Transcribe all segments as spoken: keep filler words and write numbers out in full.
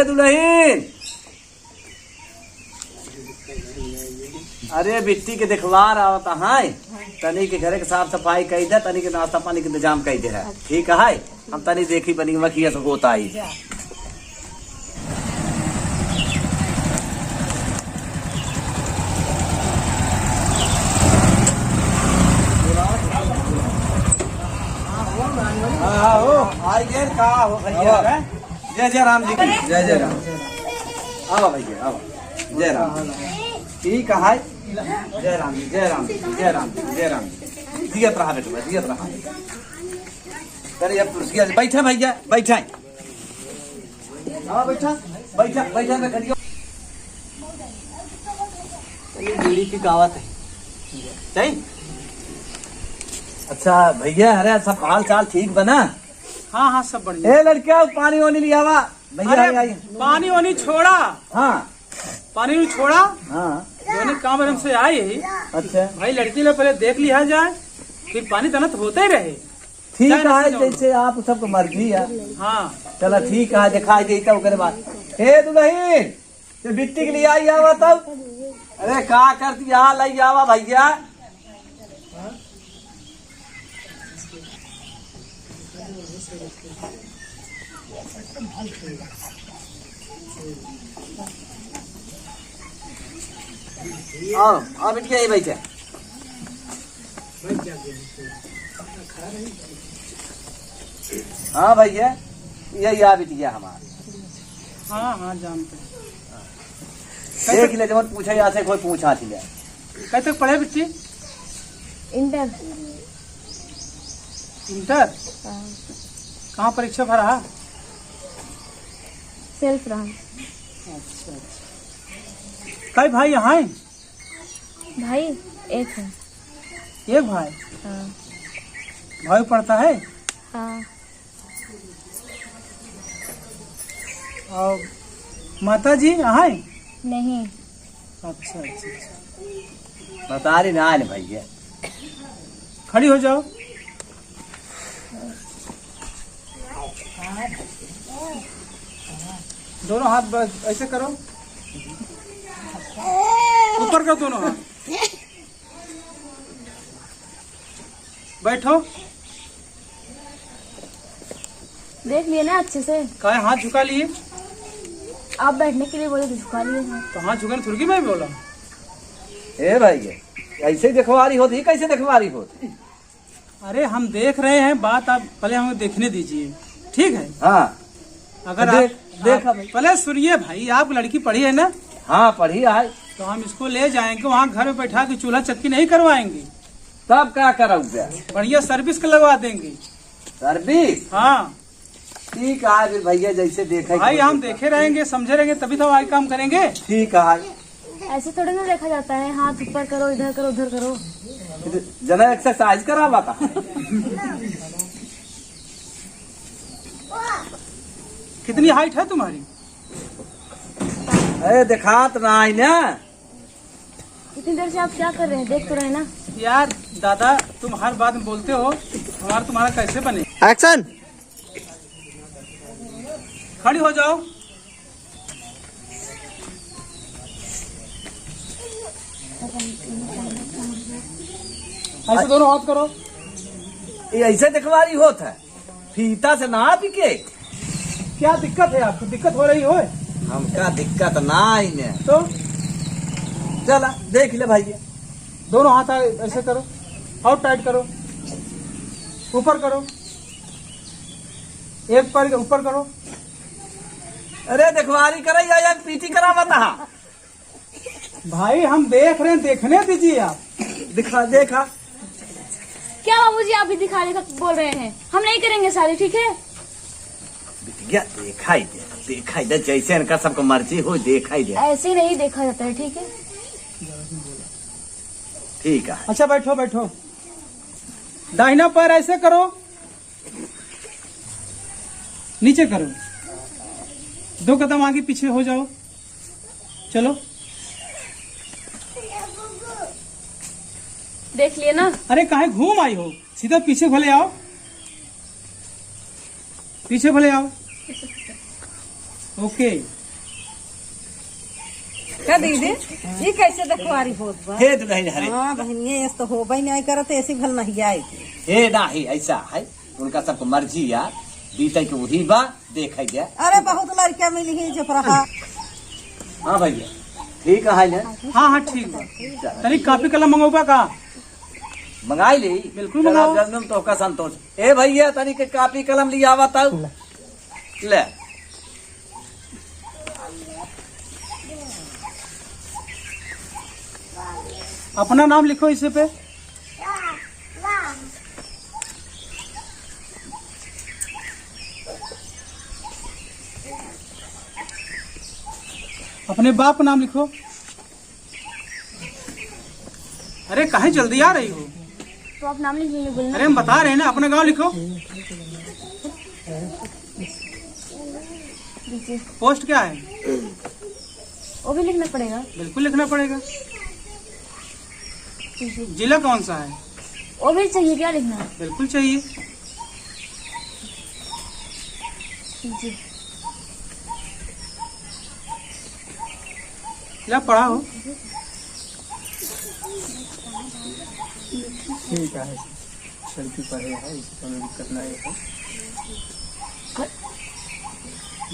दुलहिन, अरे बिट्टी के देखवार आवत है, तनी के घरे के साफ सफाई कइ दे, तनी के नाश्ता पानी के इंतजाम कइ दे है, ठीक है? हम तनी देखी बनी मखिया से होत आई। हाँ, हो, आई गेल का हो भैया? जय जय राम जी की, जय जय राम। आओ भैया, आओ। जय राम जी। ठीक है। जय राम जी, जय राम जी, जय राम जी, जय राम जी। जियत रहा बेटवा, जियत रहा। अरे अब कुर्सिया बैठा भैया, बैठा। हाँ, बैठा, बैठा, बैठा, बैठा। ये बीड़ी की कहावत है। सही? अच्छा भैया, अरे सब हाल चाल ठीक बना? हाँ, हाँ, सब बढ़िया। ए लड़किया, पानी वानी ले आवा। भैया, अरे, आई, आई। पानी वानी छोड़ा। हाँ। पानी वानी छोड़ा। हाँ। जौने काम हमसे आई है। अच्छा। भाई, लड़की लोग पहले देख लिया जाए, फिर पानी तना तो होते ही रहे। ठीक है, जैसे आपको सबको मर्जी है। हाँ। चला ठीक है, दिखाई देता ओकरे बाद। हे दुलहिन, ये बिट्टी के लिए आई आवा तब। अरे का करती यहाँ लाई आवा भैया। आओ, आओ बिटिया, ये बैठे। हाँ भैया, ये, ये आ बिटिया हमार। हाँ, हाँ, जानते हैं। देख ले, जवन पूछे, यहाँ से कोई पूछा थी ले। कब तक पढ़े बिट्टी? इंटर। इंटर? हाँ। कहाँ परीक्षा भरा है? सेल्फ रहा। अच्छा, अच्छा। कई भाई यहाँ हैं? भाई एक है। एक भाई? हाँ। भाई पढ़ता है? हाँ। और माता जी आए? नहीं। अच्छा, अच्छा, अच्छा। मतारी ना आए भैया। खड़ी हो जाओ। दोनों हाथ बस ऐसे करो, ऊपर करो दोनों हाथ। बैठो। देख लिए ना अच्छे से। काहे हाथ झुका लिए? आप बैठने के लिए बोले तो झुका लिए हैं। तो हाथ झुकाने थोड़ी मैं बोला। ए भाई, ये ऐसे देखवारी होती, कैसे देखवारी होती? अरे हम देख रहे हैं, बात आप पहले हमें देखने दीजिए, ठीक है? हाँ। अगर तो आप, देख, देख आप भाई। पहले सुनिए भाई, आप लड़की पढ़ी है ना? हाँ, पढ़ी है। तो हम इसको ले जाएंगे, वहाँ घर में बैठा के चूल्हा चक्की नहीं करवाएंगे। तब का करौगे? बढ़िया सर्विस के लगवा देंगे। सर्विस? हाँ। ठीक है, फिर भैया जैसे देखे भाई, हम देखे रहेंगे, समझे रहेंगे, तभी तो आगे काम करेंगे। ठीक है। ऐसे थोड़ी ना देखा जाता है, हाथ ऊपर करो, इधर करो, उधर करो। जना एक्सरसाइज करावा का? कितनी हाइट है तुम्हारी? अरे देखात ना आई ना। इतनी देर से आप क्या कर रहे हैं? देख तो रहे ना। यार दादा, तुम हर बात में बोलते हो, हमारा तुम्हारा कैसे बने? एक्शन। खड़ी हो जाओ। ऐसे दोनों हाथ करो। ये ऐसे देखवारी होत है, फीता से नाप के। क्या दिक्कत है आपको? दिक्कत हो रही हो? हमका दिक्कत ना आई ने। तो? चला, देख ले भाई। दोनों हाथ आ-, ऐसे करो और टाइट करो, ऊपर करो, एक पैर के ऊपर करो। अरे देखवारी करे या, या पीटी करावत हा? भाई हम देख रहे हैं, देखने दीजिए आप। दिखा, देखा। क्या बाबूजी आप भी दिखा देखा बोल रहे हैं? हम नहीं करेंगे शादी, ठीक है? बिटिया देखा ही दे, देखा ही दे, जैसे इनका सबको मर्जी हो देखा ही दे। ऐसे नहीं देखा जाता है, ठीक है? ठीक है। अच्छा बैठो, बैठो। दाहिना पैर ऐसे करो, नीचे करो, दो कदम आगे पीछे हो जाओ, चलो। देख लिए ना? अरे काहे घूम आई हो, सीधा पीछे भले आओ, पीछे भले आओ। ओके। का दीदी, ई कैसे देखवारी होत बा? हे दुलहिन हरे। हाँ बहिनिया, ऐसे तो होबे नहीं करत, ऐसी भल नहीं आए। हे नाही, ऐसा है, उनका सबको मर्जी यार, बीते के वही बा, देखै दे। अरे बहुत लड़कियाँ मिली है जब रहा। हाँ भैया, ठीक है ना? हाँ, हाँ, ठीक बा। तनी कापी कलम मंगौबा का? मंगाई ली। बिल्कुल चला, मंगाओ। जब तुम तो का संतोष। ए भैया, तनी के कापी कलम लिया आवा तब। ले। अपना नाम लिखो इसे पे। अपने बाप का नाम लिखो। अरे, काहे जल्दी आ रही हो? तो आप नाम लिख लीजिए, बोलना। अरे, हम बता रहे हैं ना, अपना गांव लिखो। जी। पोस्ट क्या है? वो भी लिखना पड़ेगा। बिल्कुल लिखना पड़ेगा। जी। जिला कौन सा है? वो भी चाहिए, क्या लिखना है? बिल्कुल चाहिए। जी। ला पढ़ा हो। ठीक है, लड़की पढ़े है, इसे कोनो दिक्कत नहीं है।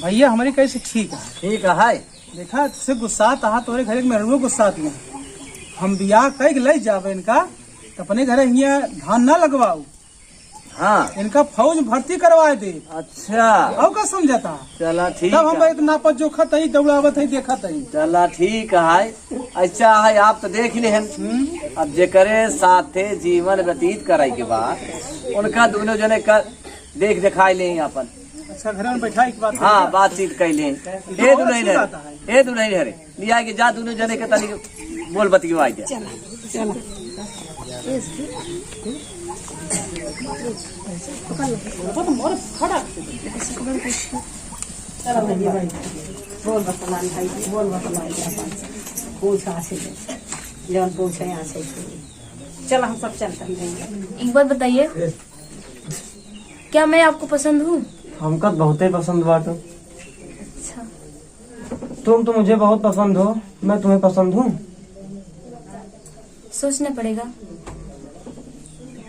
भैया, हमारी कैसे ठीक है? ठीक है। देखा, तुझसे गुस्सा आता है, तोरे घर में मेहरुओ गुस्सा आती है। हम बियाह कई के ले जावे इनका, तो अपने घर हियाँ धान ना लगवाऊ। हाँ। इनका फौज में भर्ती करवाए दे। अच्छा। और का समझता? चला ठीक तब हम है। इतना पर जोखत है, दौड़ावत है, देखत है। चला ठीक है, अच्छा है, आप तो देख ले हैं। हम्म। अब जेकरे साथे जीवन व्यतीत कराई के बाद उनका दोनों जने का देख दिखाई ले अपन। अच्छा, घर में बैठा एक बात हाँ, करिए। बातचीत कैले। तो ए बहुत दुलहिन अच्छी है, बात है। ए दुलहिन है रे। लिया के जा, दोनों जने के तनी बोल बतियो आई जा। चला, चला। बोल बतलान भाई, बोल बतलान भाई, पूछ आछे, जौन पूछे आछे। चला, हम सब चलते हैं। एक बात बताइए, क्या मैं आपको पसंद हूँ? हमका बहुते पसंद बाटू। अच्छा। तुम तो मुझे बहुत पसंद हो, मैं तुम्हें पसंद हूँ। सोचना पड़ेगा,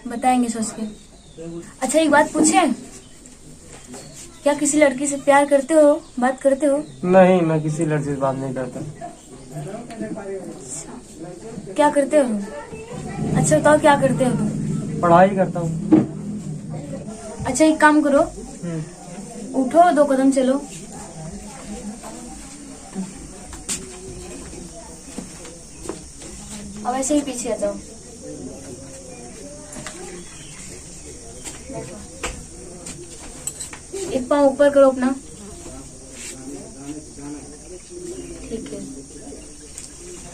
बताएंगे सोच के। अच्छा, एक बात पूछें, क्या किसी लड़की से प्यार करते हो, बात करते हो? नहीं, मैं किसी लड़की से बात नहीं करता। क्या करते हो? अच्छा बताओ, क्या करते हो तुम? पढ़ाई करता हूँ। अच्छा, एक काम करो, हम्म। उठो, दो कदम चलो। अब ऐसे ही पीछे आ जाओ। एक पाँव ऊपर करो अपना। ठीक है।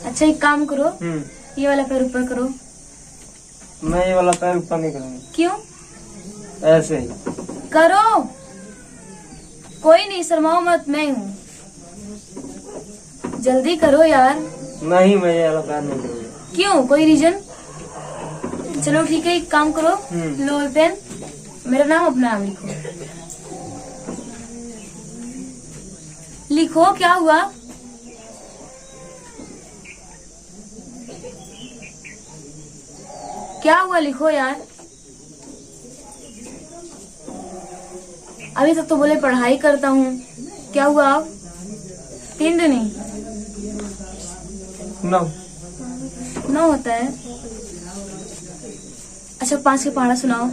अच्छा, एक काम करो, हम्म। ये वाला पैर ऊपर करो। मैं ये वाला पैर ऊपर नहीं करूँगा। क्यों? ऐसे ही। करो, कोई नहीं, शर्माओ मत, मैं हूँ। जल्दी करो यार। नहीं, मैं ये वाला पैर नहीं करूँगा। क्यों, कोई रीजन? चलो ठीक है, एक काम करो, हम्म। लो पेन, मेरा नाम, अपना नाम लिखो। लिखो, क्या हुआ? क्या हुआ, लिखो यार। अभी तक तो बोले पढ़ाई करता हूँ, क्या हुआ अब? तीन दूनी? नौ। नौ होता है। अच्छा, पाँच के पहाड़ा सुनाओ।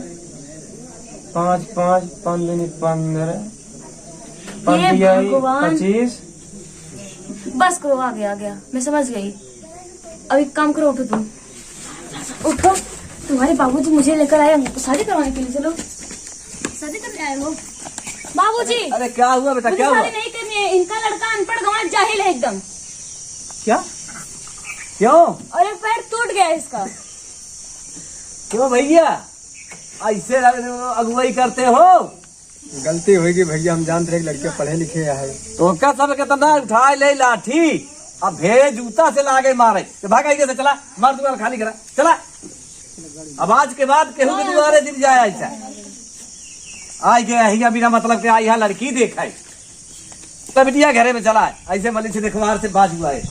पाँच, पाँच, पाँच दूनी पन्द्रह, हे पाँच तिया भगवान। पच्चीस। बस करो, आ गया, आ गया, मैं समझ गई। अब एक काम करो, उठो तुम, उठो। तुम्हारे बाबूजी मुझे लेकर आए हमको शादी करवाने के लिए। चलो, शादी करने आए हो बाबूजी? अरे क्या हुआ बेटा, मुझे क्या हुआ? शादी नहीं करनी है, इनका लड़का अनपढ़ गंवार जाहिल है एकदम। क्या? क्यों? और एक पैर टूट गया है इसका। क्यों भैया, ऐसे अगुवाई करते हो? गलती होइगी भैया, हम जानत रहे कि लड़के पढ़े लिखे हैं। तो का सब कितना उठाए ले लाठी, अब भेज जूता से लागे मारे। तो भाग आइए से चला, मार दुआर खाली करा, चला। अब आज के बाद केहू के दुआरे दिन जाए ऐसा। आई के हिया बिना मतलब के आई है लड़की देखाई। तो बिटिया घरे में चला है, ऐसे मलिन से देखवार से बाज हुआ है।